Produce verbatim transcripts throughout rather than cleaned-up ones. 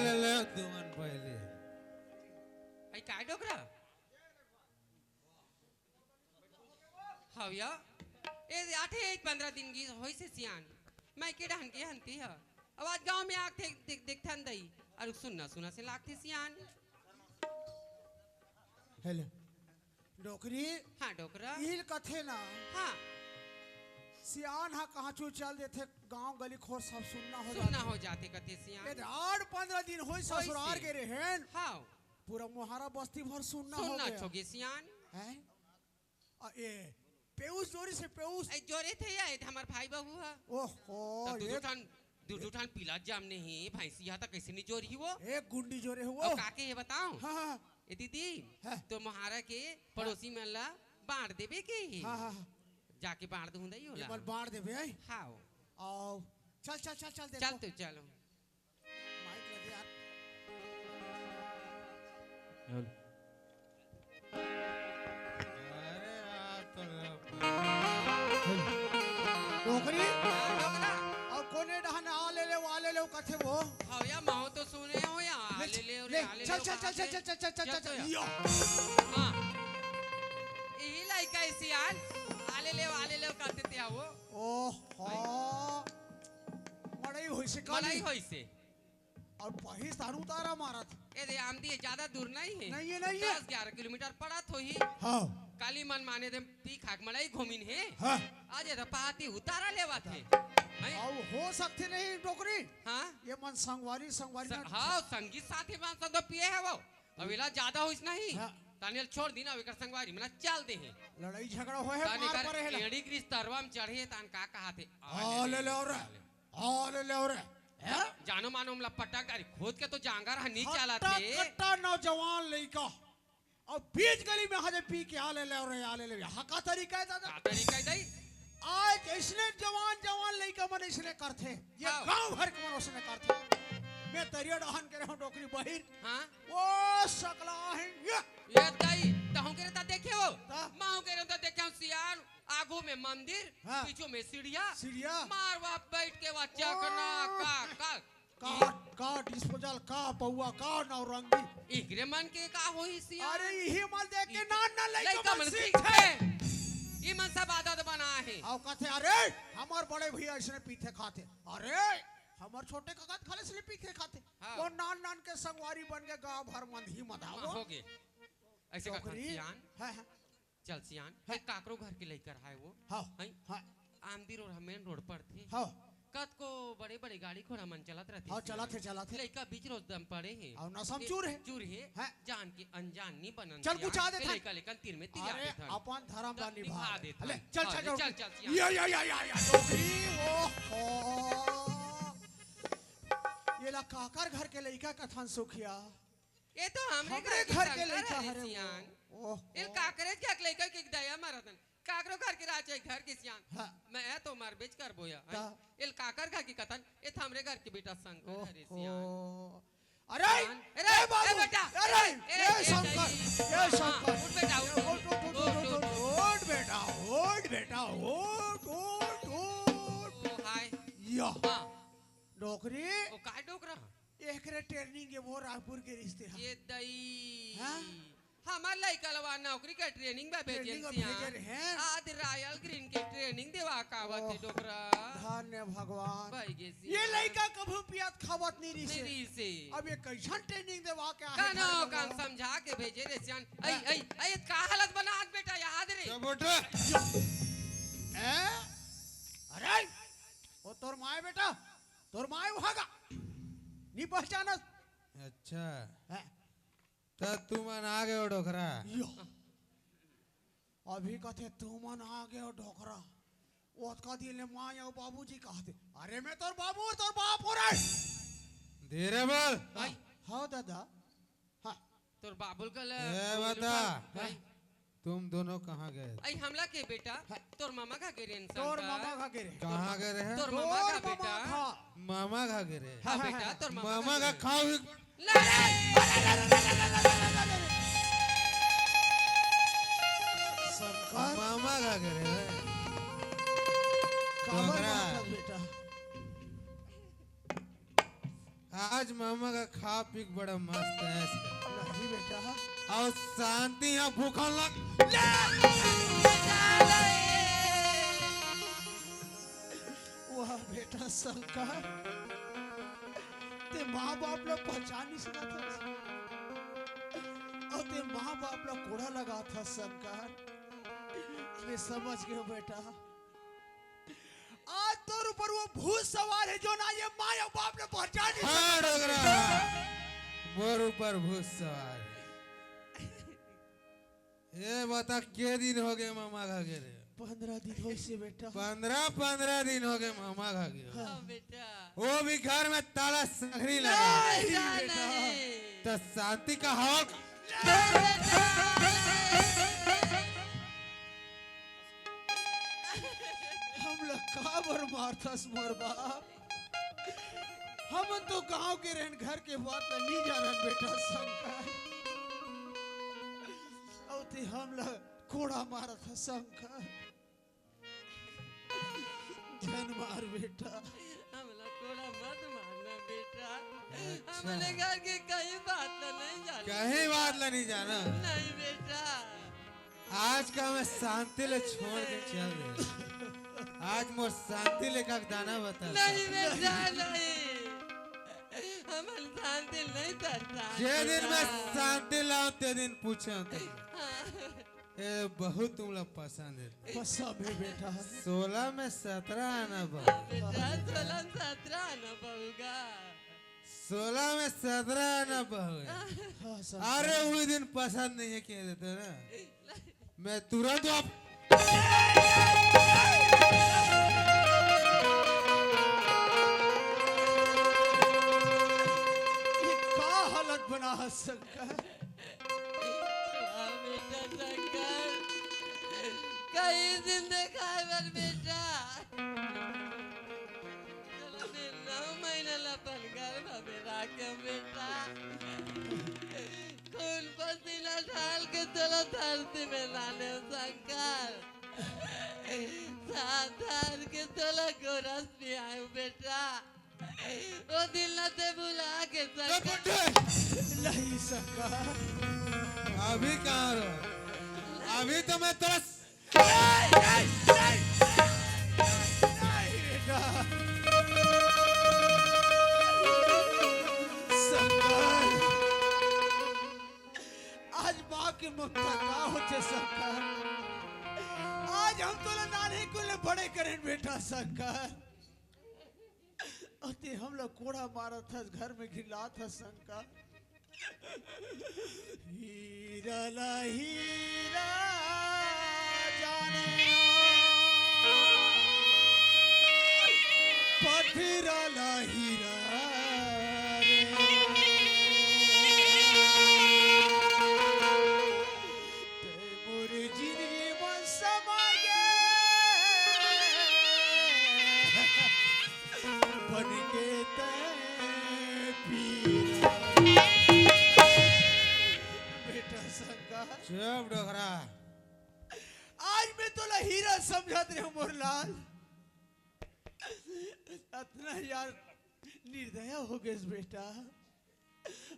ले, ले, तुमन पहले। आई काय डोकरा? हव या। ए, आठे पंद्रह दिन की होइसे सियान। मैं के डहन के हंती ह। अब आज गांव में आके देख, देख, देखथन दई। अउ सुन्ना, सुन्ना से लागथे सियान। हेलो। डोकरी। हाँ, डोकरा। इल कथे ना। हाँ। सियान हा कहाँ चू चल देथे, गांव गली खोर सब सुन्ना हो सुन्ना जाथे। हो जाथे कथे सियान। ए, आठ पंद्रह दिन होई होई ससुरार से। गे रहेन। हाँ। पूरा मोहारा बस्ती भर सुन्ना हो सुन्ना गया। छोगे सियान। हैं? आ, ए, पेउस जोरी से पेउस। ए, जोरे थे या, ए, हमर भाई बहू ह। ओहो, तो दू, दू एक ठन, दू, दू ठन पीला जाम नहीं, भैंसी हा त कैसे नहीं जोरी वो? एक गुंडी जोरे हुआ। ओ, काके ये बताओ। हाँ, हाँ। ए दीदी, हाँ। तो मोहारा के हाँ। पड़ोसी मन ला बांट देबे के ही। हाँ, हाँ, हाँ। जाके बांट दूं दई ये ओला। बल बांट देबे, हैं? हाँ। आओ। चल, चल, चल, चल, चल देखो। तू, चलो। माइक लगे यार। हेलो। अरे यार, तो डोकरी? हाँ, डोकरा। अउ कोने डहन आ ले ले, आ ले ले, कथे वो? हव या, महूं तो सुने हों या, आ ले, ले ले, ले, आ ले चल, ले, चल, कहा चल, थे? चल, चल, चल, चल, चल, चल, चल, या। यो। हाँ। इही लइका हे सियान, आ ले ले, आ ले ले, कथे ते वो। ओहो। मड़ई होइसे का मड़ई नहीं? होइसे। अउ पहिस तारू उतारा मारत। ए दे आमदी, ज्यादा दूर नहीं हे। नहीं हे, नहीं हे। दस ग्यारह किलोमीटर पड़त होही। हाँ। काली मन माने दे पी खाक मड़ई घूमिन हे। हाँ। आज ये तो पाती उतारा लेवत हे। हैं? अउ हो सकथे नहीं डोकरी। हाँ। ये मन संगवारी, संगवारी स-, ना हाँ, संगी साथी मन संग तो पिए हे वो। अब एला ज्यादा होइस नहीं। हाँ। तानियल छोड़ दिन, अब एकर संगवारी मन चल दे हे। लड़ई झगड़ा होए हे, तान मार एकर परे हे ला। एड़ी ग्रीस तरवा में चढ़े, तान का कहा थे? आ ले ले रे। आ ले ले रे। हैं? जानो मानो हमला पटक डारी, खोद के तो जांगर ह नी चालत हे। हट्टा कट्टा नौजवान लइका। अउ बीच गली में हजे पी के आ ले ले रे, आ ले ले। हा का तरीका हे दादा? का तरीका हे दाई? आज अइसने जवान, जवान लइका मन अइसने करथे। ये हाँ। गांव भर के मन अइसने करथे। मैं तरिया डहन के रहूं डोकरी बहिर। हाँ। ओ सकला हे ये। ये दाई, तहूं के रहता देखे हो? ता? महूं के रहता देखे हो सियान। आगू में मंदिर, हाँ। पीछू में सीढ़िया, सीढ़िया। मारवा बैठ के वा चकना ओ। का, का। का, का disposal, का पौवा, का नौरंगी। इकरे मन के का होही सियान? अरे इही मन देख के इक-, नान नान लइका लइका मन मन सीखथे। सीखथे। ई मन सब आदत बना हे। अउ कथे, "अरे, हमर बड़े भैया अइसने पीथे खाथे। अरे, हमर छोटे कका त खाले अइसने पीथे खाथे।" हाँ। वो नान नान के संगवारी बन के गांव भर मंदही मधावो। हाँ, हो गे। अइसे डोकरी। कथन सियान। हाँ, हाँ। चल सियान, हाँ। ए, काकरो घर के लइका रहय वो। हाँ, हैं? हाँ। आमदी रोड ह, main road पड़थे। हाँ। कतको बड़े-बड़े गाड़ी घोड़ा मन चलत रहिथे हाँ, सियान। चलत हे, चलत हे। लइका बीच रोड दम पड़े हे। अउ नशा म ए, चूर हे। चूर हे। हाँ। जान के अनजान नी बनन चल, सियान। गुचा देथन। लइका लेकन तीर में तिरिया अरे, देथन। अपन धरम ला निभा निभा देथन। देथन। ले, चल, हाँ, चल, ले, चल। चल, चल सियान। या, या, या, या, या, डोकरी, ओहो। ये ला काकर घर के लइका कथन सुखिया। ये तो हमरे हमरे घर के घर के संकर लइका हरे हरे वो। सियान। ओह, एल ओह। काकरे के लइका के दया मारतन। काकरो घर के राजा घर के सियान। हाँ। मैं तो मरबेच करबो या। ता। एल काकर घर के कथन, ए तो हमरे घर के बेटा संकर हरे सियान। ओह। अरे, सियान। अरे, ए बाबू, ए बेटा, अरे, ए, ए ए शंकर, दाई। ए हाँ, शंकर। उठ बेटा, उठ, उठ, उठ, उठ, उठ, उठ, उठ, उठ। उठ बेटा, उठ बेटा, उठ, उठ, उठ। ओ, हाय। या। हाँ। डोकरी। ओ, काय डोकरा? एकरे training ए वो रायपुर के रिश्ते ह। ये दई। हाँ? हमर लइका लवा नौकरी के training बर भेजे training बर सियान। भेजे रहे। आज Royal Green के training देवा का आवत हे ओह, डोकरा। धन्य भगवान। भाई गे ये सियान। लइका कभू पियत खावत नहीं रहिसे। नहीं रहिसे। अब ये कइसन training देवा के आहे कानो घर में कान वो? समझा के भेजे रे सियान। अई, हाँ। अई, अई, का हालत बना आज बेटा याद रे। क्या बोल रहे? ए? अरे, वो तोर माय बेटा। तोर माय उहागा। नी पहचानस। अच्छा। हैं? त तुमन आ गए हो डोकरा। यो। अभी कथे तुमन आ गए हो डोकरा। ओतका दिन ले माय अउ बाबूजी कहथे। अरे मैं तोर बाबू, तोर बाप हो रे। धीरे बोल। हाँ, हाँ दादा। हाँ। तोर बाबुल का ल-, ए, बोल बता। का? भाई। तुम दोनों कहाँ गए? अई हमला के बेटा, हाँ। तोर मामा का गे रेन तोर संकर। मामा का गे रे। कहाँ गए रहे? तोर मामा का तोर मामा बेटा। का। मामा का गे रहे। हाँ हाँ, बेटा, हाँ। तोर मामा मामा का का गे। खाओ ही। ले, ले। संकर। मामा का गे रहे। काबर डोकरा। मामा का बेटा? आज मामा का खा पी के बड़ा मस्त है। नहीं बेटा। और शांति यहाँ भूखन लग। वाह बेटा शंकर, ते माँ बाप ला पहचान नहीं सकत हस, और ते माँ बाप ला कोड़ा लगात हस शंकर। मैं समझ गयो बेटा, आज तोर ऊपर वो भूत सवार है जो ना ये माँ या बाप ने पहचान नहीं हाँ सकत। डोकरा, मोर ऊपर भूत सवार है। ये बता के दिन हो गए मामा का गे रे? पंद्रह दिन होइसे बेटा। पंद्रह पंद्रह दिन हो गए मामा का गे। हाँ। हाँ बेटा। वो भी घर में ताला संघरी लगा। नहीं बेटा बेटा। नहीं। तो शांति का हवा हम लोग काबर मारथस मोर बाप? हम तो गांव के रहन, घर के बात ला नहीं जानन बेटा शंकर। अउ ते हम ला कोड़ा मारत ह शंकर। झन मार बेटा। हमला कोड़ा मत मारना बेटा। अच्छा। हमने घर के कहीं बात ला नहीं जाना। कहीं बात ला नहीं जाना। नहीं बेटा। आज का मैं शांति ले छोड़ के चल दे। आज मोर शांति ले का दाना बता। नहीं बेटा नहीं। हमन शांति नहीं तरता। जे दिन मैं बेटा। शांति लाऊं ते दिन पूछे होते। हाँ। ए बहुत तुमला पसंद है। पसंद है बेटा। सोलह में सत्रह आना बा। बेटा सोलह सत्रह आना पड़ेगा। सोलह में सत्रह आना बा। हाँ शंकर। अरे वो दिन पसंद नहीं है कह देते ना। मैं तुरंत वाप ये का हालत बना है शंकर? वाह बेटा शंकर, कहीं जिंदे खाए बर बेटा। चलो मैं नौ महीना ला अपन गर्भ में राखे बेटा। खून पसीना डाल के चलो धरती में लाने शंकर। साथ हार के चलो गोरस पियाए बेटा। वो दिन ला ते भुला के शंकर। नहीं शंकर। अभी कहाँ रो? अभी तो मैं तेरा नहीं बेटा। शंकर। आज माँ के ममता का होथे शंकर। आज हम तोला नान्हे कुन ले बड़े करेन बेटा शंकर। अते हम लोग कोड़ा मारत हस, घर में घिलात हस शंकर। हीरा ला हीरा जाने, पथरा ला हीरा रे। ते मोर जिंदगी में समा गे, बन के ते पीरा। बेटा शंकर, चुप डोकरा। आज मैं तोला हीरा समझत रहे मोर लाल, अतना यार निर्दया हो गेस बेटा।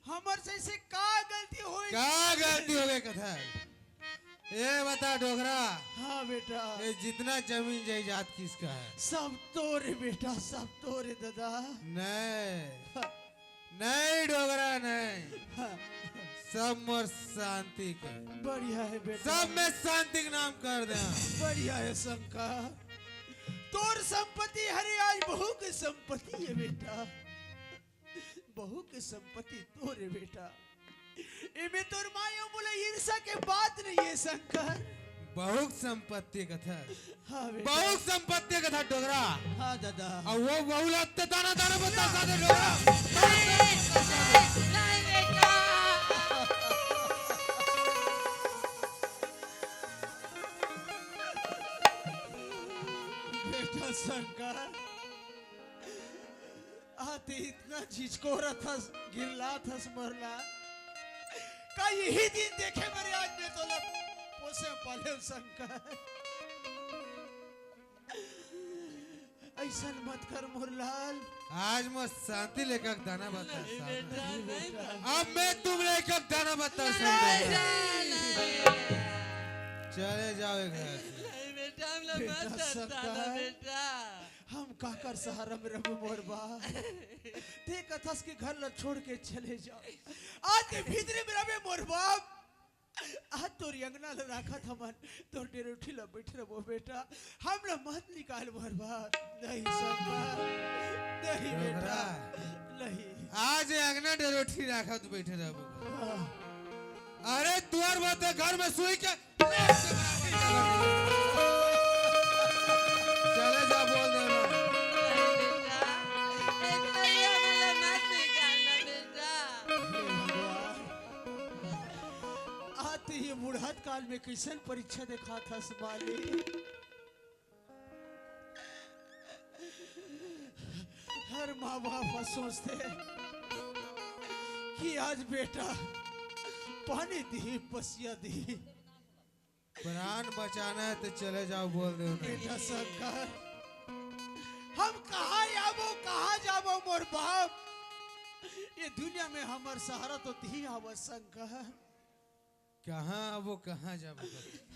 हमर से, से का गलती होई? का गलती हो गई कथा? ये बता डोकरा, हाँ बेटा। ये जितना जमीन जायदाद किसका है? सब तोरे बेटा, सब तोरे दादा। नहीं, नहीं डोकरा नहीं, हाँ, सब मोर शांति के। बढ़िया है बेटा। सब मैं शांति के नाम कर दे। बढ़िया है शंकर। तोर संपत्ति हरे आज बहू के संपत्ति है बेटा। बहू के संपत्ति तोरे बेटा। एमे तोर माँ अउ मोला ईर्ष्या के बात नहीं है शंकर। बहुत संपत्ति कथा, हाँ बेटा। बहुत संपत्ति कथा डोकरा। हाँ दादा। अब वो बहु लगते ताना ताना बता सादे डोकरा। नहीं बेटा। बेटा शंकर, आ ते इतना झिझकोरत हस, गिल्लात हस मोर ला। का यही दिन देखे बरे आज मैं तोला पोसे पाले शंकर। अइसन मत कर मोर लाल। आज मैं शांति लेकर दाना बता नहीं साहब। बेटा, नहीं बेटा। अब मैं तुम लेकर दाना बता नहीं, साहब। नहीं, नहीं। चले जाओ घर से। नहीं बेटा, हम लोग बेटा मत सत्ता सरकार। बेटा। हम काकर सहारा में रहबो मोर बाप। ते कथस के घर ला छोड़ के चले जाओ। आज के भीतरे में रहबे मोर बाप। आज तोर अंगना ला राखत हमन, तोर डेरोठी ला बैठ रहबो बेटा, हम ला मत निकाल मोर बाप। नहीं शंकर, नहीं बेटा, डोकरा। नहीं। आज अंगना डेरोठी राखत बैठे रहबो। हाँ। अरे तुहर बात घर में सुई के चले जा, बोल दे ना। नहीं बेटा, इतना ये वाला मत निकालना बेटा। हे भगवान, आज ते ये बुढ़त काल में कइसन परीक्षा देखाथस मालिक। हर माँ बाप ह सोचथे कि आज बेटा पानी दिही, पसिया दिही। प्राण बचाना है तो चले जाओ, बोल दे उन्हें। बेटा शंकर, हम कहाँ जाबो, कहाँ जाबो मोर बाप? ये दुनिया में हमर सहारा तो तिही हवस शंकर। कहाँ आबो, कहाँ जाबो?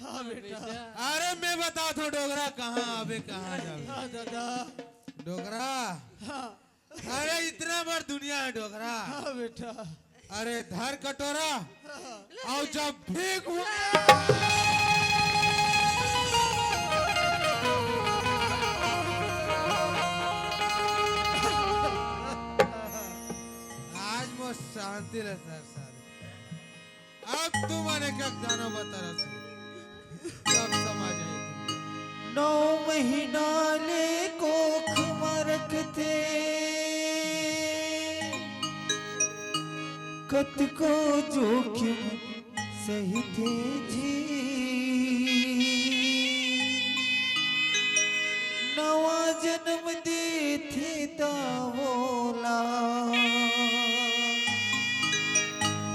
हाँ बेटा। अरे मैं बताथों डोकरा, कहाँ आबे, कहाँ जाबे? हाँ दादा। डोकरा। हाँ। अरे इतना बड़ दुनिया है डोकरा। हाँ बेटा। अरे धर कटोरा। हाँ। अउ जब भीख आज मोर शांति ले सर, सर। अब तुमन एक एक दाना बता रहा सु। सब समझ आए तुम। नौ महीना ले कोख म रखथे, कतको जोखिम सहिथे जी। नवा जन्म देथे त वोला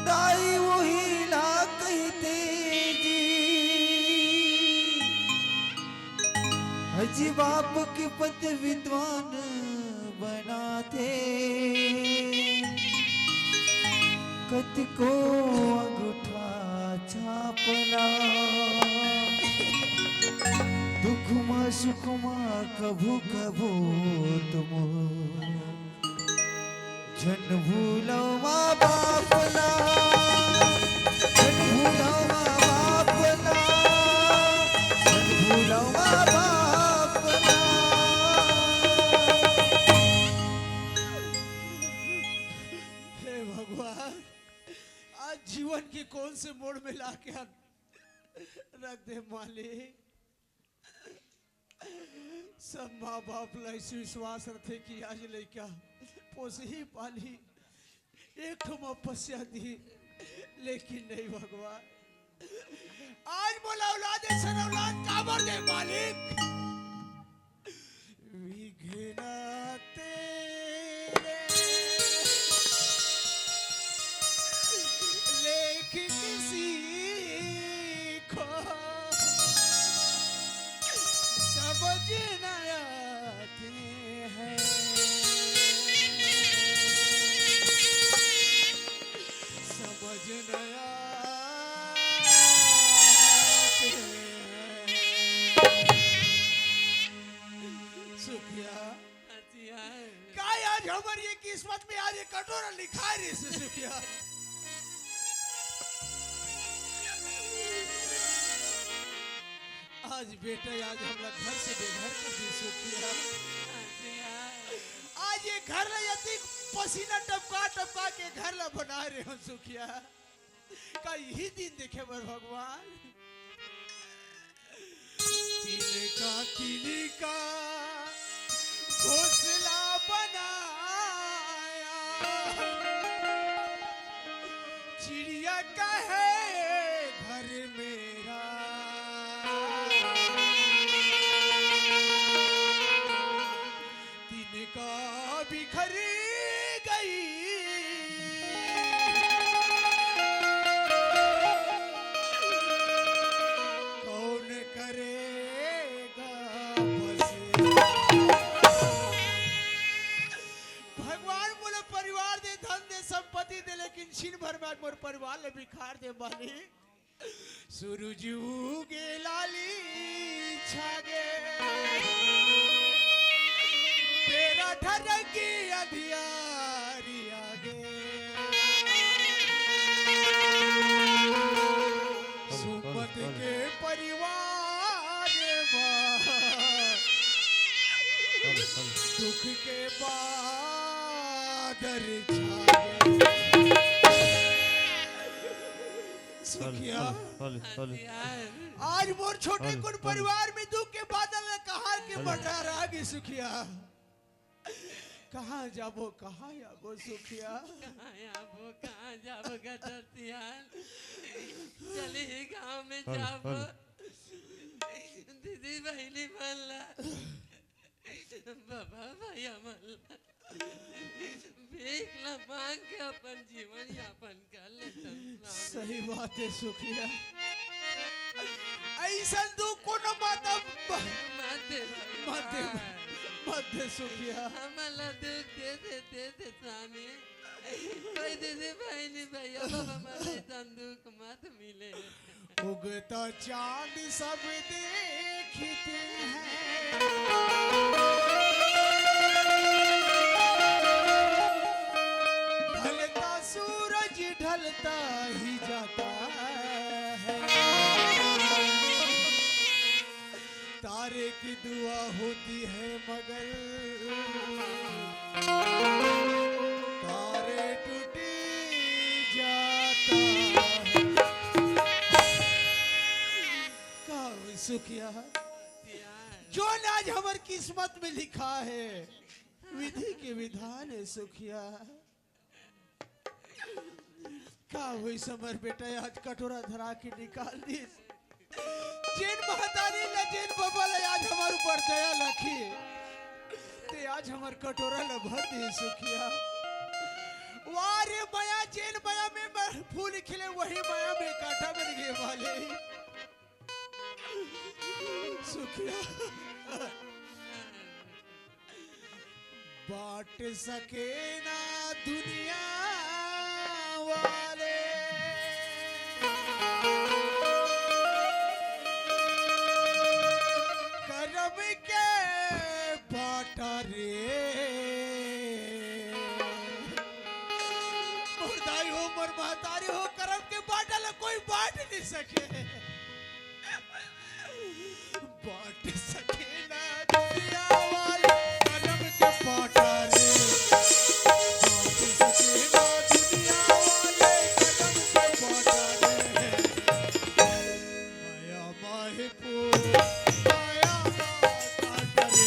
दाई उही ला कहिथे जी। अजी बाप के पद विद्वान बनाथे, कतको अंगूठा छापला। दुख म सुख म कभू कभू तुम झन भूलव माँ बाप ला, झन भूलव माँ बाप ला, झन भूलव माँ बाप ला। हे भगवान, आज जीवन के कौन से मोड़ में लाके रख दे मालिक। सब माँ बाप ला अइसे विश्वास रथे कि आज लइका पोसही पालही, एक ठो मपस्या दी, लेकिन नहीं भगवान, आज मोला औलाद अइसन औलाद काबर दे मालिक? विघ्न तेरे लेख किसी को समझ न आते हैं, समझ न आते हैं। सुखिया। हाँ जी, हाँ। का आज हमर ये किस्मत में आज ये कटोरा लिखा रहिस सुखिया? आज बेटा, आज हमला घर से बेघर कर दिस सुखिया। हाँ जी, हाँ। आज ये घर ला यतिक पसीना टपका टपका के घर ला बनाए रहे हों सुखिया। का यही दिन देखे बर भगवान? तिनका तिनका घोंसला बनाया, चिड़िया कहे घर मेरा। तिनका बिखर गई, कौन करेगा बसेरा? किंचिन भर में आज मोर परिवार ले बिखार दे मालिक। सूरज उगे लाली छागे, बेरा ढरकी अधियारी आगे। सुमत के परिवार मा दुख के बादर छागे। सुखिया, आज मोर छोटे कुन परिवार में दुख के बादर कहार के मंडरा गे सुखिया। कहाँ जाबो, कहाँ जाबो सुखिया? कहाँ जाबो, कहाँ जाबो गदर सियान? चली ही गाँव में जाबो। दीदी बहिनी मन ला, बाबा भैया मन ला, भीख ला मांग के अपन जीवन यापन कर लेथन। सही बात है सुखिया, अइसन दुख कोनो माता मत दे, मत दे, मत दे सुखिया। हमन ला दुख दे दे, दे दे स्वामी। कोई दीदी बहिनी भैया बाबा मन ला अइसन दुख मत मिले। उगता चांद सब देखते हैं, ढलता सूरज ढलता ही जाता है। तारे की दुआ होती है मगर तारे टूटी जाता है। का होई सुखिया, जोन आज हमर किस्मत में लिखा है, विधि के विधान है सुखिया। का होई समर बेटा, आज कटोरा धरा के निकाल दिस। जेन महतारी ला, जेन बबा ला आज हमर ऊपर दया लखी, ते आज हमर कटोरा ला भर दे सुखिया। वाह रे मया, जेन मया में फूल खिले, वही मया में कांटा बन गे वाले। सुखिया। बांट सके ना दुनिया वाले करम के बांटा रे। मोर दाई हो, मोर महतारी हो, करम के बांटा ला कोई बांट नहीं सके। बांट सके ना दुनिया वाले करम के बांटा रे। बांट सके ना दुनिया वाले करम के बांटा रे। माया माही फूल, माया माता करे।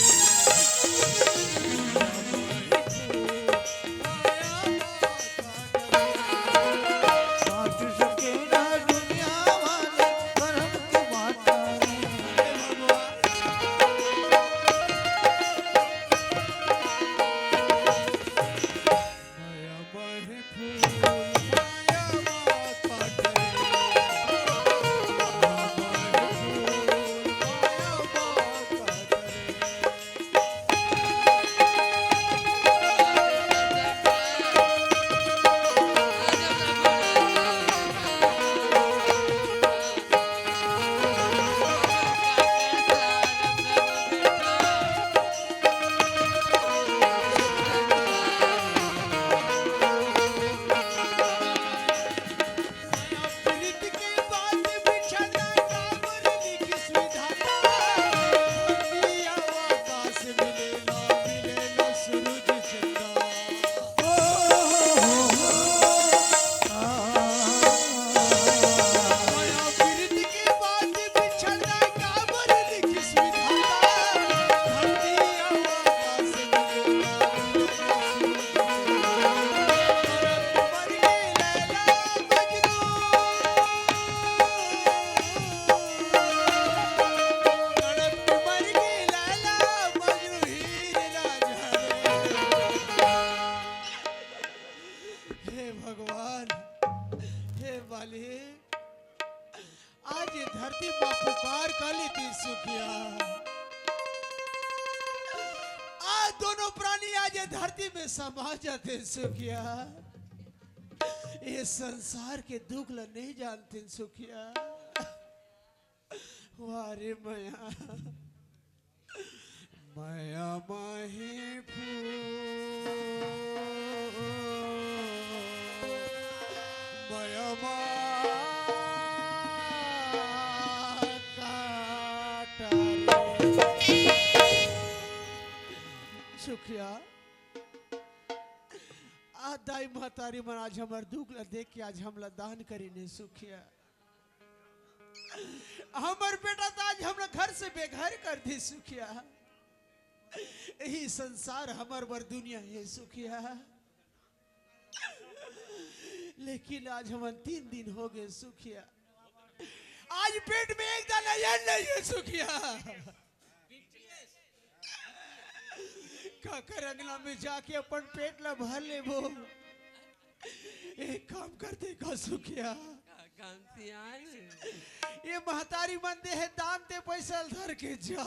माया माही फूल, माया माता हे भगवान, हे मालिक, आज ये धरती माँ पुकार कर लेती सुखिया। आज दोनों प्राणी आज ये धरती में समा जाते सुखिया। ए संसार के दुख ल नहीं जानते सुखिया। वाह रे मया, मया माही फूल, मया मा काटा रे। सुखिया, आ दाई महतारी मन आज हमर दुख ल देख के आज हमला दान करीन हे सुखिया। हमर बेटा त आज हमला घर से बेघर कर दे सुखिया। यही संसार हमर बर दुनिया हे सुखिया। लेकिन आज हमन तीन दिन हो गए सुखिया, आज पेट में एक दाना अन्न नहीं है सुखिया। काकर अंगना में जाके अपन पेट ला भर लेबो। एक काम कर दे का सुखिया, का काम सियान? ये महतारी मन दे हे दान, ते पैसा ल धर के जा।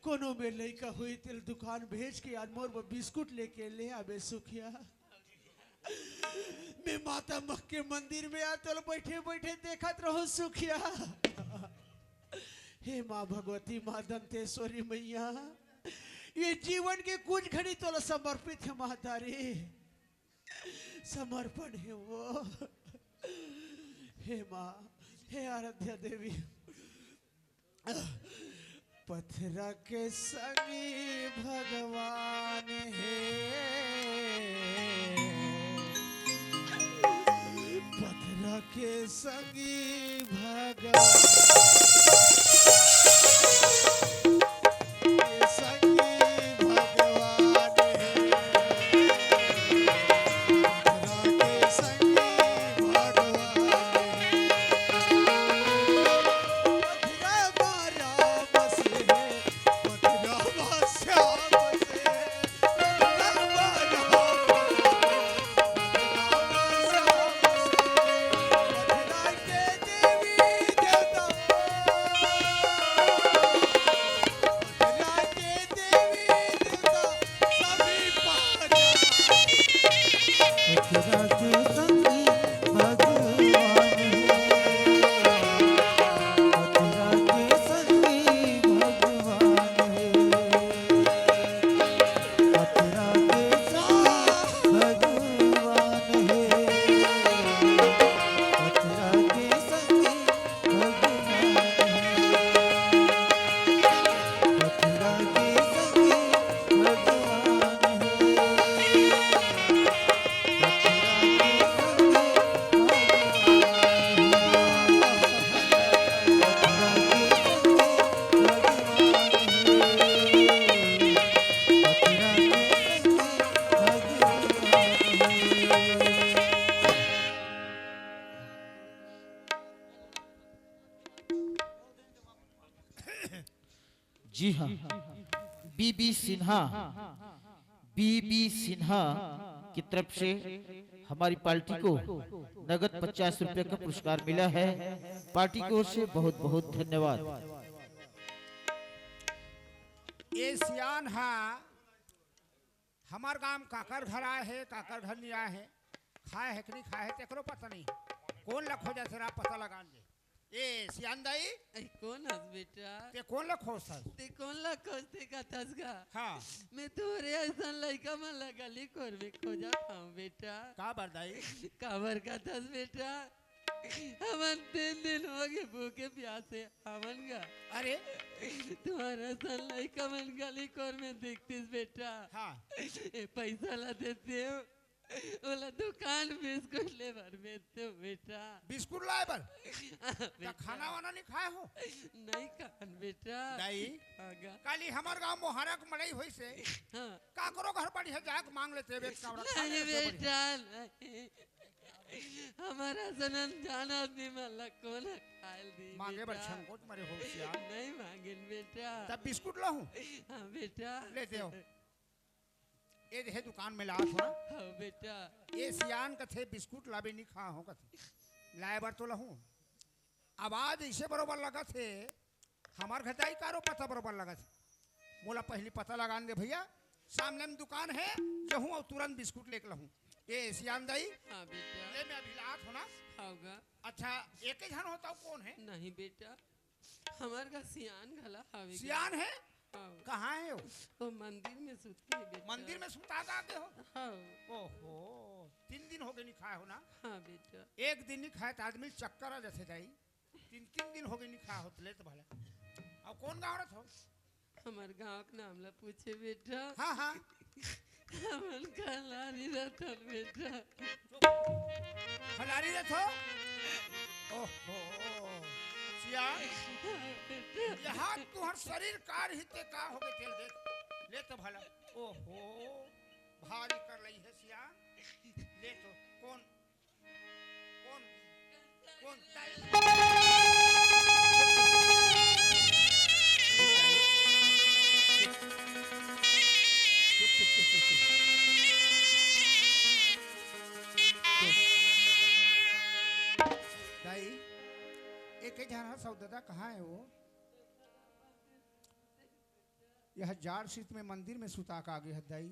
कोनो में लइका होई तेल दुकान भेज के आज मोर बर बिस्कुट लेके ले आबे सुखिया। मैं माता मख के मंदिर में आ तोल बैठे बैठे देखत रहूं सुखिया। हे माँ भगवती, माँ दंतेश्वरी मैया, ये जीवन के कुछ घड़ी तोला समर्पित है महतारी, समर्पण है वो। हे माँ, हे आराध्या देवी, पथरा के संगी भगवान हे, पथरा के संगी भगवान, के संगी भगवान हे, पथरा के संगी भगवान हे। पथरा मा राम बसे हे, पथरा मा श्याम बसे हे, पथरा मा राम बसे हे, पथरा मा श्याम बसे हे, पथरा के देवी देवता, पथरा के देवी देवता सभी पहचान। पथरा के संगी भगवान हे, पथरा के संगी भगवान हे, पथरा के संगी भगवान हे, पथरा के संगी भगवान हे, पथरा के संगी भगवान हे। जी हाँ, बीबी सिन्हा, बीबी सिन्हा की तरफ से हमारी पार्टी को नगद पचास रुपए का पुरस्कार मिला है। पार्टी की ओर से बहुत बहुत धन्यवाद। ये सियान हा हमर गांव काकर घर आए हे, काकर घर नहीं आए हे, खाए हे कि नहीं खाए हे, तेकरो पता नहीं। कौन ला खोजा तेरा पता लगा ले। ए, सियान दाई। ए, कौन हस बेटा? ते कौन ला खोजथस? ते कौन ला खोजथे कथस गा? हाँ। मैं तोरे अइसन लइका मन ला गली कोर में खोजत हूँ बेटा। काबर दाई? काबर कथस बेटा? हमन तीन दिन हो गए भूखे प्यासे हमन गा। अरे? तुम्हारा सन लइका मन गली कोर में दिखतिस बेटा। हाँ। ए, पैसा ला देते हो। ओला दुकान बिस्कुट ले बर भेजते हो बेटा। बिस्कुट लाए बर? हाँ, त बेटा। खाना वाना नहीं खाए हो? नहीं खान बेटा। दाई, हाँ गा। काली हमर गांव मोहारा के मड़ई होइस हे। हाँ। काकरो घर बढ़िया जाके मांग लेते, बेटा, खाने नहीं से बढ़िया। बेटा, नहीं। हमर असन अनजान आदमी मन ला कोन खाए ल दी मांगे बर बेटा? संकोच मरे हो सियान। नहीं मांगेन बेटा। तब बिस्कुट लाहूं? हाँ बेटा। ले दे हो। ए देहे दुकान में लात हो ना? हाँ बेटा। ए सियान कथे बिस्कुट लाबे नहीं खा हो कथे। लाए बर तो लाहूं। आवाज ऐसे बरोबर लगत हे, हमर घर दाई कारो पता बरोबर लगत हे। मोला पहली पता लगान दे भैया, सामने में दुकान हे, जहूं अउ तुरंत बिस्कुट लेके लाहूं। ए, सियान दाई, हाँ बेटा। ले मैं अभी लात हो ना। हाँ गा। अच्छा, एक ही झन होता कोन हे? नहीं बेटा, हमर घर सियान घला हवे गा। सियान हे? हाँ। कहाँ हे वो? वो मंदिर में सुते हे बेटा। मंदिर में सुता दाते हो? हाँ। ओहो, तीन दिन हो गए नहीं खाए हो ना? हाँ बेटा। एक दिन नहीं खाए त आदमी चक्कर आ जाथे दाई। तीन, तीन दिन हो गए नहीं खाए हो त ले त भला। अब कोन गाँव रथ हो? हमर गाँव के नाम ला पूछे बेटा। हाँ, हाँ। हमन खलारी रथन बेटा। खलारी रथो? ओहो, सियान, यहाँ तुहर शरीर का रहिते का हो गए तेल देख। ले तो भला। ओहो, भारी कर लई है सियान। ले तो, कोन, कोन, कोन ताई? चुप, चुप, चुप, चुप, चुप। चुप। दाई, एक ही झन ह सौददा कहाँ हे वो? यह जाड़ शीत में मंदिर में सुता का आगे हत दाई।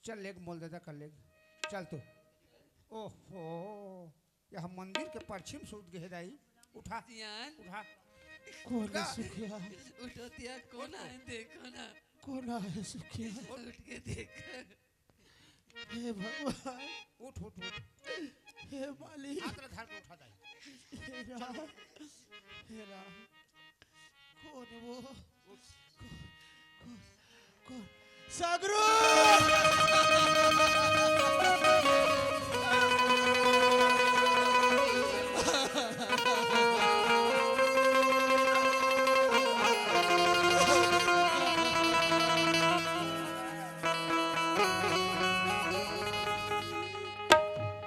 चल लेग मोल दादा कर लेग। चल तो। ओहो, यह मंदिर के पश्चिम सूत गए दाई। उठा, सियान। उठा। कोन उठा। सुखिया? उठो तिया, कोन उठो। आए देखो ना। कोन आए सुखिया? उठ के देख। हे भगवान। उठ, उठ, उठ। हे मालिक। हाथ ला धर के उठा दाई। हे राम। हे राम। कोन वो? उठ। कोन, कोन, कोन? सगरू!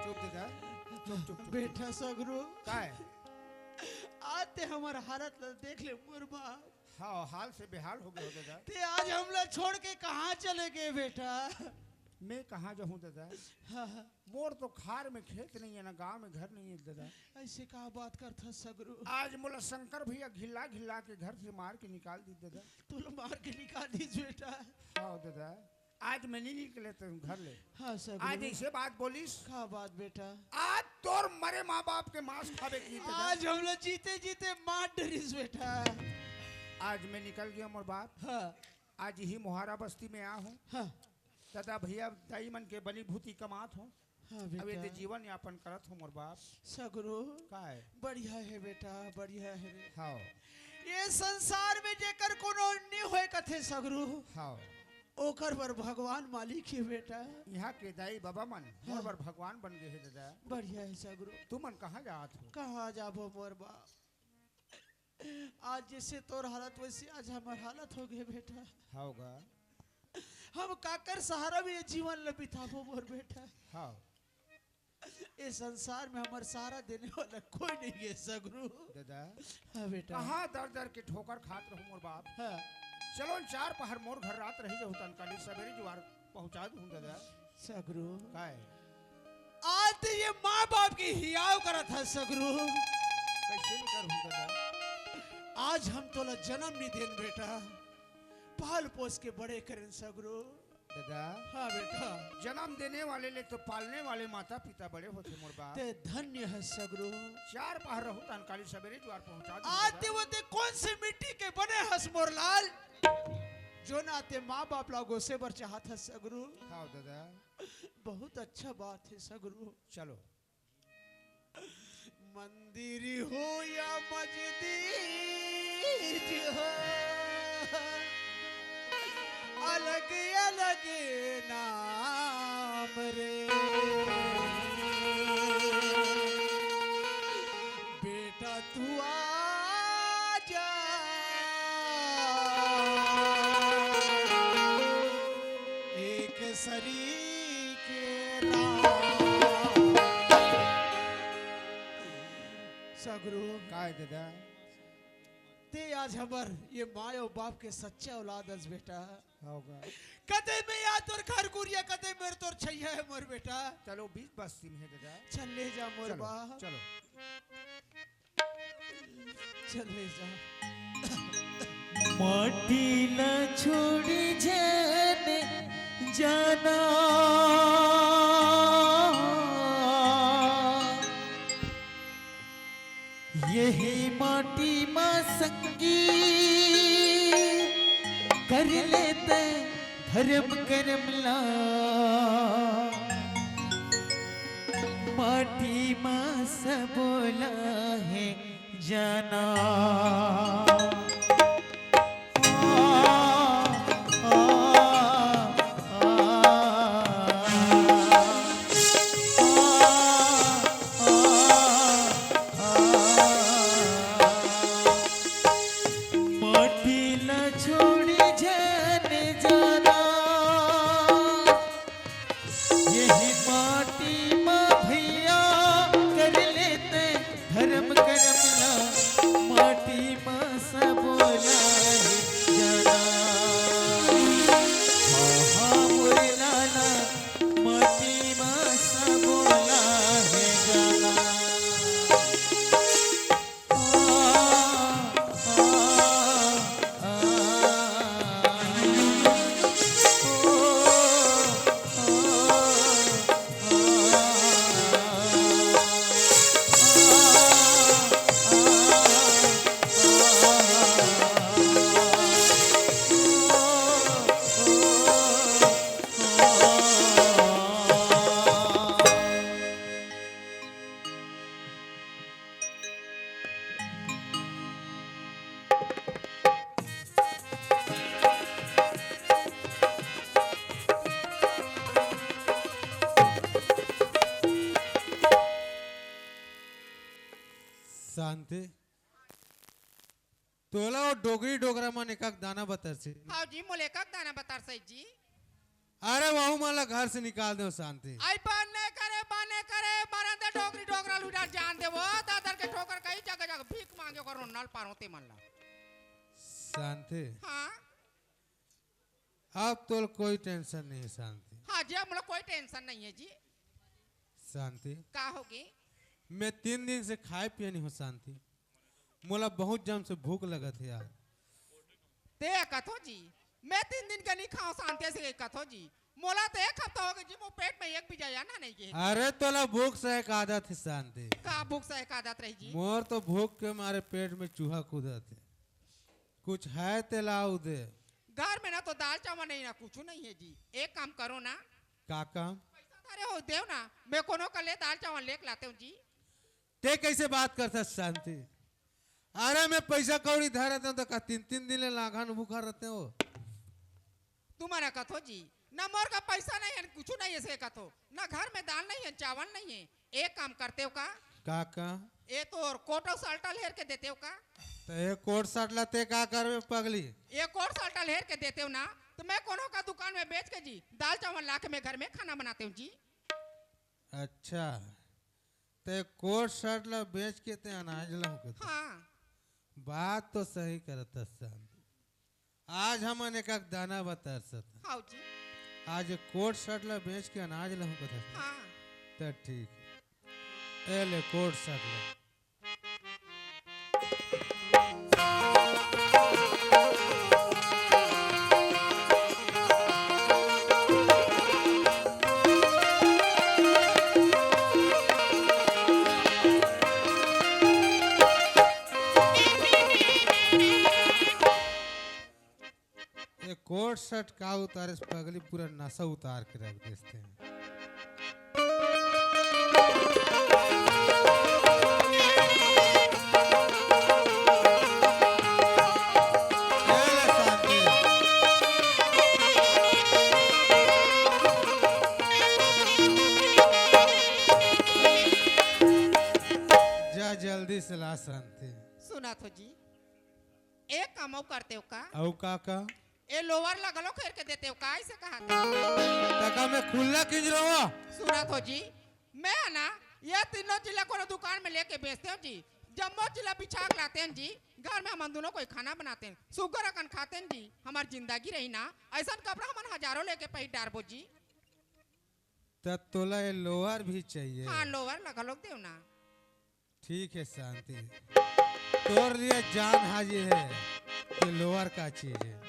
चुप दादा, चुप, चुप, चुप। बेटा सगरू। काय? आज ते हमर हालत ला देख ले मोर बाप। हाँ, हाल से बेहाल हो गए हो दादा। ते आज हमला छोड़ के कहाँ चले गए बेटा? मैं कहाँ जाहूँ दादा? हाँ। मोर तो खार में खेत नहीं है, ना गाँव में घर नहीं है दादा। ऐसे का बात करथा सगरू? आज मोला शंकर भैया घिल्ला घिल्ला के घर से मार के निकाल दी दादा। तोला मार के निकाल दीस बेटा। हाँ दादा, आज मैं नहीं निकले तो घर ले। हाँ सगरू। आज ऐसे बात बोलिस। का बात बेटा? आज तोर मरे माँ बाप के मांस खावे की दादा। आज हमला जीते जीते मार डरिस बेटा। आज मैं निकल गया मोर बाप। हाँ। आज ही मोहारा बस्ती में आ हूँ। हाँ। दादा भैया दाई मन के बनी भूती कमात हूँ। हाँ अब ये बेटा। ते जीवन यापन करत हूँ मोर बाप। सगरू। काय? बढ़िया है बेटा, बढ़िया है। हाँ। ये संसार में जेकर कोनो नहीं होए कथे सगरू। हाँ। ओकर बर भगवान मालिक हे बेटा। यहाँ के दाई बाबा मन मोर हाँ। बर भगवान बन गए हे दादा। बढ़िया है सगरू। तुमन कहाँ जात हो? कहाँ जाबो मोर बाप? आज जैसे तोर हालत वैसे आज हमर हालत हो गए बेटा। हाँ गा। हम काकर सहारा में ये जीवन ल बिताबो मोर बेटा। हाँ। ये संसार में हमर सहारा देने वाला कोई नहीं है सगरू। दादा, हाँ बेटा। कहाँ दर दर के ठोकर खात रहूं मोर बाप। हाँ। चलो न चार पहर मोर घर रात रही जाहू तन काली सवेरे जुआर पहुंचा दूं दादा। सगरू। काय? आज ते ये माँ बाप की हियाव करत है सगरू। कैसे नहीं करूं दादा? आज हम तोला जन्म नहीं देन बेटा, पाल पोस के बड़े करेन सगरू। दादा। हाँ बेटा। जन्म देने वाले ले तो पालने वाले माता पिता बड़े होथे मोर बाप। ते धन्य है सगरू। चार पहर रहू तन काली सवेरे जुआर पहुंचा दूं आज दादा। ते वो ते कौन से मिट्टी के बने हस मोर लाल, जो ना ते माँ बाप ला गोसे बर चाहत हस सगरू। हाँ दादा। बहुत अच्छा बात है सगरू। चलो। मंदिर हो या मस्जिद हो, अलग अलग नाम रे। बेटा तू आजा, एक सरीके राम। सगरू। काय दादा? ते आज हमर ये माँ अउ बाप के सच्चा औलाद हस बेटा। हाँ गा। कते में या तोर घर कुरिया, कते मेर तोर छैया है मोर बेटा। चलो बीच बस्ती में है दादा। चल ले जा मोर चलो, बाप। चलो। चल ले जा। माटी ला छोड़ी झन जाना। यही माटी मा संगी कर लेते धर्म करम ला। माटी मा सबोला हे जाना। माटी ला छोड़ी झन जाना। यही माटी मा भैया कर लेते धर्म करम ला। माटी मा सबोला हे जाना। हाँ, हाँ, मोरे लाला, माटी मा सबोला हे जाना। शांति, तोला वो डोगरी डोगरा मन एकक दाना बतरसी। हाँ जी, मोला एकक दाना बतरसी जी। अरे, वहू मन ला घर से निकाल देव शांति। आई बने करे, बने करे, मरन दे डोगरी डोगरा लुटा जान दे वो, दादर के ठोकर कई जगह जगह भीख मांगे करो नल पारो ते मन ला। शांति। हाँ। अब तोल कोई टेंशन नहीं है शांति। हाँ जी, अब मोला कोई टेंशन नहीं है जी। शांति। का होगे? मैं तीन दिन से खाए पिए नहीं हूँ शांति। मोला बहुत जम से भूख लगत हे यार। ते कथो जी, मैं तीन दिन के नहीं खाओ शांति से कथो जी। मोला तो एक हफ्ता होगे जी, मोर पेट में एक बीजा अन्न नहीं गे। अरे तोला भूख सहे के आदत हे शांति। का भूख सहे के आदत रही जी? मोर तो भूख के मारे पेट में चूहा कूदत हे। कुछ है ते लाव दे। घर में ना तो दाल चावल नहीं ना कुछ नहीं है जी। एक काम करो ना। का काम? पैसा धरे हो देव ना, मैं कोनो कर ले दाल चावल लेके लाते हूँ जी। ते कैसे बात करता शांति? अरे मैं पैसा कौड़ी धरे रहते हूँ तो का तीन तीन दिन ले लाखन भूखा रहते हो? तुम्हारा कथो जी, ना मोर का पैसा नहीं है, कुछ नहीं है से कथो, ना घर में दाल नहीं है, चावल नहीं है। एक काम करते हो का? का का? ए तोर कोट और शर्ट हेर के देते हो का? तो ये कोट शर्ट ला ते का करबे पगली? ये कोट शर्ट हेर के देते हो ना, तो मैं कोनो का दुकान में बेच के जी दाल चावल ला के मैं घर में खाना बनाते हूँ जी। अच्छा, ते कोट शर्ट ला बेच के ते अनाज ला होके दे। हाँ। बात तो सही करत हस शांति। आज हमन एक दाना बतरसत। हाँ जी। आज कोट शर्ट ला बेच के अनाज ला होके दे। हाँ। त ठीक। ए ले कोट शर्ट ला। ये कोट शर्ट का उतारे से पगली पूरा नशा उतार के रख देते हैं। जा जल्दी से ला शांति। सुना थो जी, एक काम अउ करते हो का? अउ का का? ए लोवर ला घलो हेर के देते हो का? ऐसे कहा था। त का मैं खुल्ला किंजरो हूँ? सुना थो जी, मैं है ना, ये तीनों चीज ला कोनो दुकान में लेके बेचते हो जी, जम्मो चीज ला बिछा के लाते हैं जी, घर में हमन दोनों कोई खाना बनाते हैं, सुग्घर अकन खाते हैं जी, हमार जिंदगी रही ना, ऐसा कपड़ा हमन हजारों लेके पहिर डारबो जी। त तोला ये लोवर भी चाहिए? हाँ, लोवर ला घलो देव ना। ठीक है शांति, तोर लिए जान हाजिर है कि लोअर का चीज है।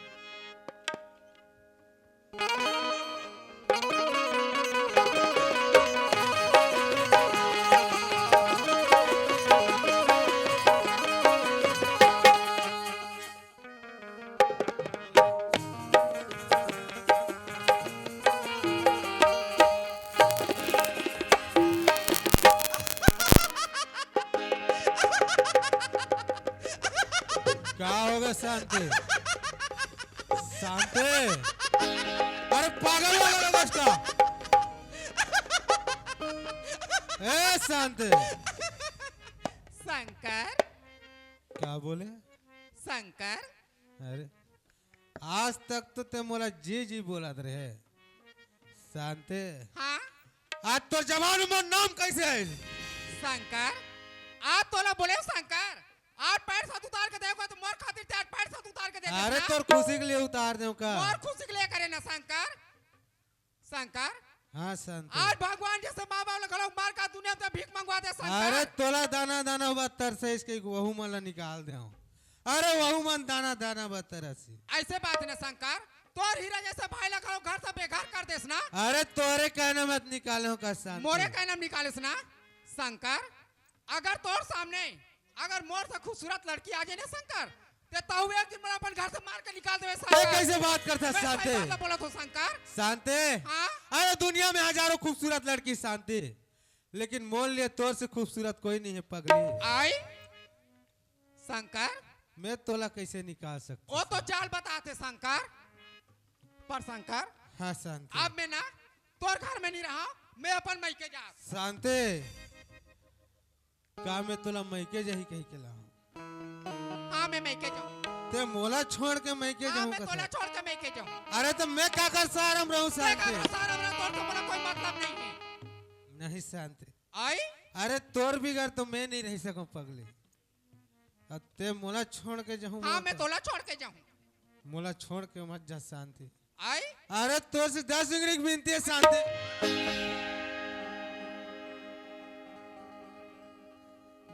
शांति। शांति। अरे पागल वाला लगा इसका। ए शांति। शंकर। का बोले? शंकर। अरे आज तक तो ते मोला जी जी बोलत रहे। शांति। हाँ? आज तोर जबान में नाम कैसे है? शंकर, आज तोला बोले शंकर, आज पैंट शर्ट उतार के देहूं का तो मोर खातिर ते आज पैंट शर्ट उतार के दे अरे देस ना? तोर खुशी के लिए उतार देहूं का? मोर खुशी के लिए करे ना शंकर। शंकर, हाँ शांति। आज भगवान जैसे माँ बाप ला घलो मार का दुनिया में भीख मंगवा दे शंकर। अरे तोला दाना दाना बा तरसे इसके वहू मन ला निकाल देहूं। अरे वहू मन दाना दाना बा तरसी। ऐसे बात ना शंकर, तोर हीरा जैसे भाई ला घलो घर से बेघर कर देस ना। अरे तोरे कहना मत निकाले हो का शांति। मोरे कहना निकालेस ना शंकर। अगर तोर सामने अगर मोर से खूबसूरत लड़की आ जाए ना शंकर, ते तहु एक दिन मोला अपन घर से मार के निकाल देवे ए शंकर। कैसे बात करता मैं सही शांति? बात बोलत हूँ शंकर। शांति। हाँ? अरे दुनिया में हजारों खूबसूरत लड़की शांति, लेकिन मोर लिए तोर से खूबसूरत कोई नहीं है पगली। आई शंकर। मैं तोला कैसे निकाल सकता वो तो हूँ? चाल बताते शंकर। पर शंकर, हाँ शांति। अब मैं ना तोर घर में नहीं रहा, मैं अपन मइके जा। शांति, का मैं तोला मइके जाही कहि के लाऊं? हाँ, मैं मइके जाऊं। ते मोला छोड़ के मइके हाँ, जाऊं मैं का तोला शांति? छोड़ के मइके जाऊं। अरे तो मैं का कर सारम रहूं मैं का शांति? कर सारम रहूं, तोर से मोला कोई मतलब नहीं है। नहीं शांति। आई? अरे तोर बिगर तो मैं नहीं रह सकूं पगली। अब ते मोला छोड़ के जाहूं हाँ, मैं तोला छोड़ के जाहूं। मोला छोड़ के मत जा शांति। आई? अरे तोर से दस उंगली की विनती है शांति।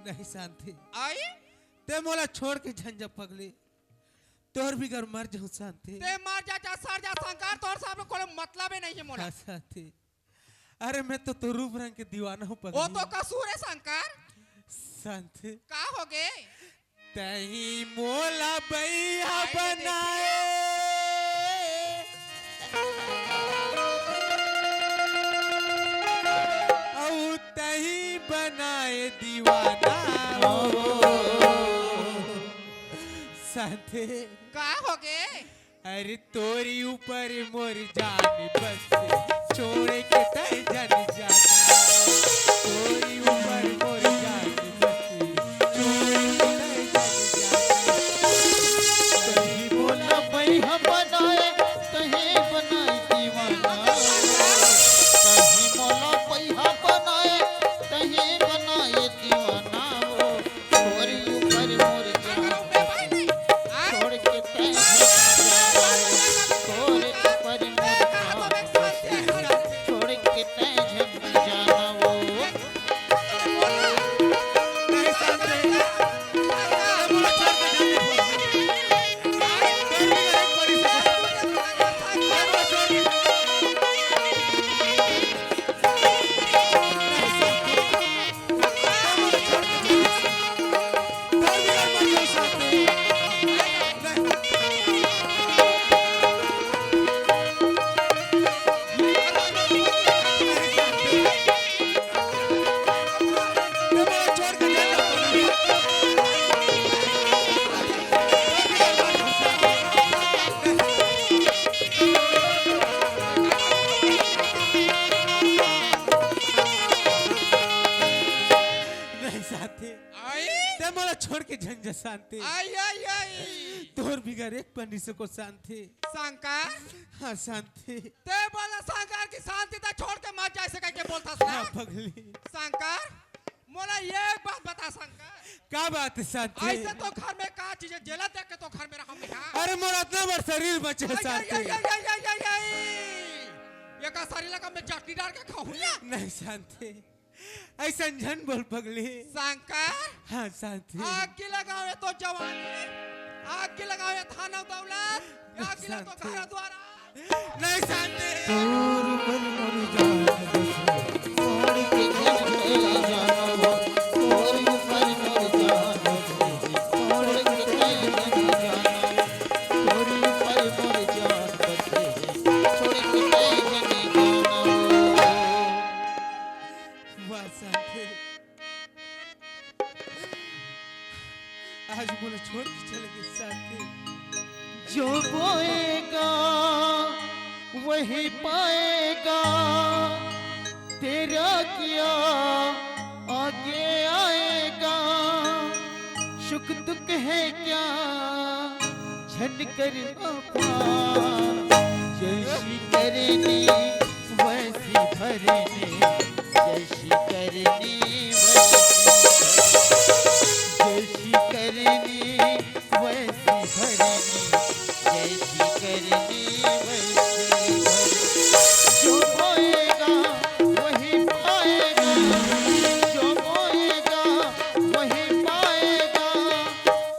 नहीं शांति। आई? ते मोला छोड़ के झन जा पगली। तोर बिगर मर जाहूं शांति। ते मर जा, जा सर जा शंकर, तोर से अब कोनो मतलब ही नहीं है मोला। हाँ, शांति। अरे मैं तो, तो रूप रंग के दीवाना हूँ वो पगली। तो कसूर है शंकर। शांति। का हो गे? तही मोला बइहा बनाए। अउ तही बनाए दीवाना। शांति। का हो गे? अरे तोरी ऊपर मोर जान बस, छोड़ के तै जन जाना। तोरी ऊपर मोर जान बस, छोड़ के तै जन जाना। तही मोला बइहा बनाए, तही बनाए दीवाना। तही मोला बइहा बनाए, तही बनाए दीवाना। तोरी ऊपर मोर जान बसे, छोड़ के तै झन जाना वो। तोरी ऊपर मोर जान बसे, छोड़ के तै झन जाना वो। नहीं शांति। आई? ते मोला छोड़ के झन जा शांति। आई, आई, आई। तोर बिगर एक पल नइ सकव शांति। शंकर। हाँ, शांति। ते बोला शंकर कि शांति ते छोड़ के मत जाए से कहिके बोलथस ना? हाँ, पगली। शंकर, मोला एक बात बता शंकर। का बात है शांति? ऐसे तो घर में का चीज है, जेला देख के तो घर में रहूं मैं, हाँ? अरे मोर अतना बड़ शरीर बचे है आई, आई, शांति। आई, आई, आई, आई, आई, आई। ये का शरीर लगा मैं चटनी डाल के खाऊं या? नहीं शांति। अइसन झन बोल पगली। शंकर। हाँ, शांति। आग की लगावे तो जवानी, आग की लगावे धन दौलत, आग की लगा तो शांति। घर द्वारा। नहीं शांति। तोर ऊपर मोर जान बसे, छोड़ के झन जाना वो। तोर ऊपर मोर जान बसे, छोड़ के झन जाना वो। तोर ऊपर मोर जान बसे, छोड़ के झन जाना वो। वाह शांति, आज मोला छोड़ के चले गे शांति। का तेरा क्या आगे आएगा। शुक दुख है क्या झन कर वफा। जैसी करनी वैसी भरनी, जैसी करनी वैसी भरनी, जैसी करनी वैसी भरनी, जैसी करनी वैसी भरनी। जो बोएगा वही पाएगा, जो बोएगा वही पाएगा।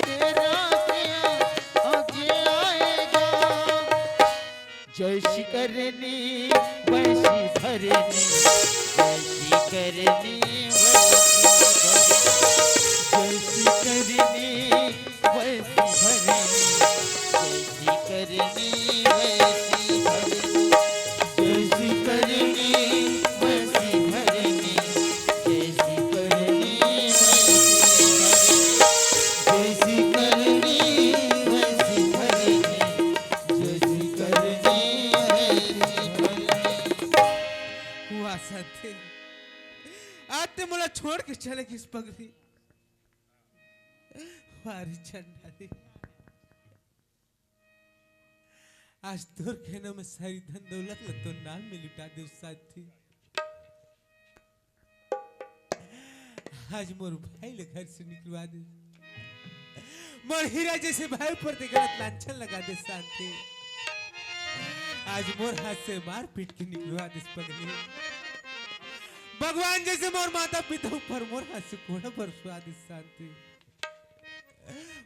तेरा क्या आगे आएगा। जैसी करनी वैसी भरनी, जैसी करनी वैसी भरनी, जैसी करनी वैसी भरनी, जैसी करनी वैसी भरनी, जैसी करनी वैसी भरनी, जैसी करनी वैसी भरनी, जैसी करनी वैसी भरनी, जैसी करनी वैसी भरनी। वाह शांति, आज ते मोला छोड़ के चले गिस पगली। वाह रे चंडाली, आज तोर कहना में सारी धन दौलत ला तोर नाम में लुटा दे शांति। आज मोर भाई ले घर से निकलवा दे, मोर हीरा जैसे भाई ऊपर ते गलत लांछन लगा दे शांति। आज मोर हाथ से मार पीट के निकलवा दे पगली। भगवान जैसे मोर माता पिता ऊपर मोर हाथ से कोड़ा बरसवा दे शांति।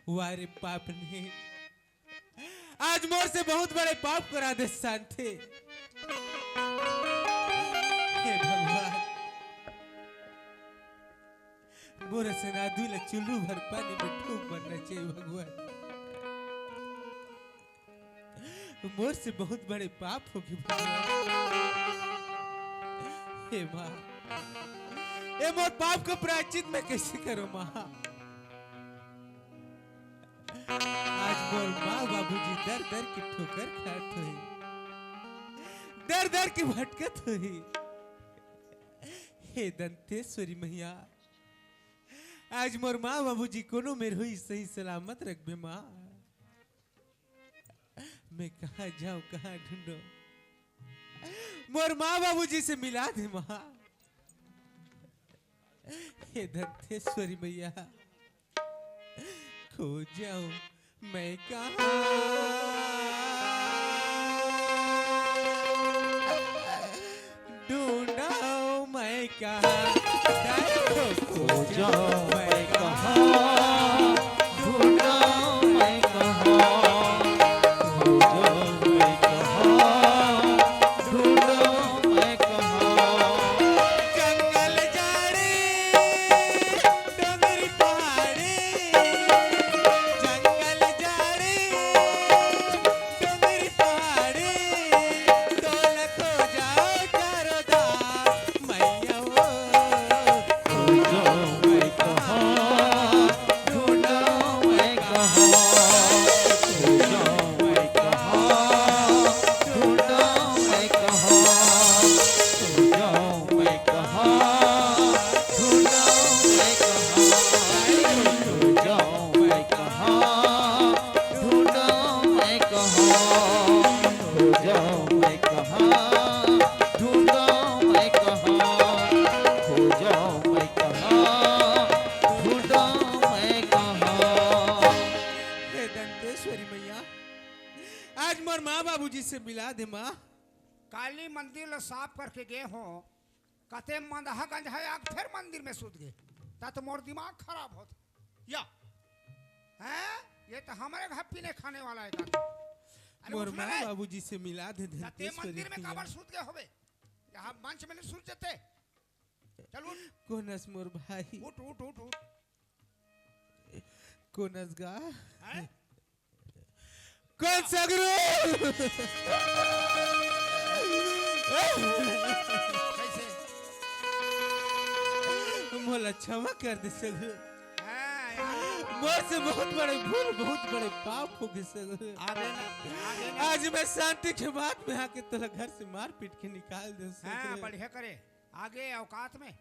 वाह रे पाप ने, आज मोर से बहुत बड़े पाप करा दे शांति। हे भगवान, मोर असन आदमी ला चुल्लू भर पानी में डूब मरना चाहिए भगवान। मोर से बहुत बड़े पाप हो गे भगवान। हे माँ, ए मोर पाप का प्रायश्चित मैं कैसे करूँ माँ? आज मोर माँ बाबूजी दर दर के ठोकर खात होही, दर दर के भटकत होही। हे दंतेश्वरी मैया, आज मोर माँ बाबूजी कोनो मेर होही सही सलामत रखबे माँ। मैं कहाँ जाऊँ, कहाँ ढूंढूं? मोर माँ बाबूजी से मिला दे माँ। हे दंतेश्वरी मैया, खोजूं मैं कहाँ, ढूंढूं मैं कहाँ, खोजूं मैं कहाँ, ढूंढूं मैं कहाँ, खोजूं मैं कहाँ, ढूंढूं मैं कहाँ। जंगल झाड़ी, डोंगरी पहाड़ी, जंगल झाड़ी, डोंगरी पहाड़ी, तोला खोजूं चारों धाम, मैया वो। खोजूं मैं कहाँ, ढूंढूं मैं कहाँ, खोजूं मैं कहाँ, ढूंढूं मैं कहाँ, खोजूं मैं कहाँ, ढूंढूं मैं कहाँ, खोजूं मैं कहाँ, ढूंढूं मैं कहाँ, खोजूं मैं कहाँ, ढूंढूं मैं कहाँ, खोजूं मैं कहाँ, ढूंढूं मैं कहाँ। हे दंतेश्वरी मैया, आज मोर माँ बाबूजी से मिला दे माँ। काली मंदिर ला साफ करके गे हों, कते मंदहा गंजहा आके फेर मंदिर में सुत गे, ता तो मोर दिमाग खराब होत। या, हैं? ये तो हमरे घर पीने खाने वाला है का? अरे मोर उठ ना माँ रे। बाबूजी से मिला दे ता ते दंतेश्वरी मंदिर में मैया। काबर सुत गे होबे? यहाँ मंच में नहीं सुत जाते। चल उठ। कोन अस मोर भाई? उठ, उठ, उठ, उठ। कोन अस गा? हैं? कोन सगरू? कैसे? मोला क्षमा कर दे सगरू। हाँ यार। मोर से बहुत बड़े भूल, बहुत बड़े पाप हो गए सगुरु। आगे ना, आगे ना। आज मैं शांति के बात में आके तोला घर से मार पीट के निकाल दे सगुरु। हाँ, बढ़िया करे। आगे औकात में।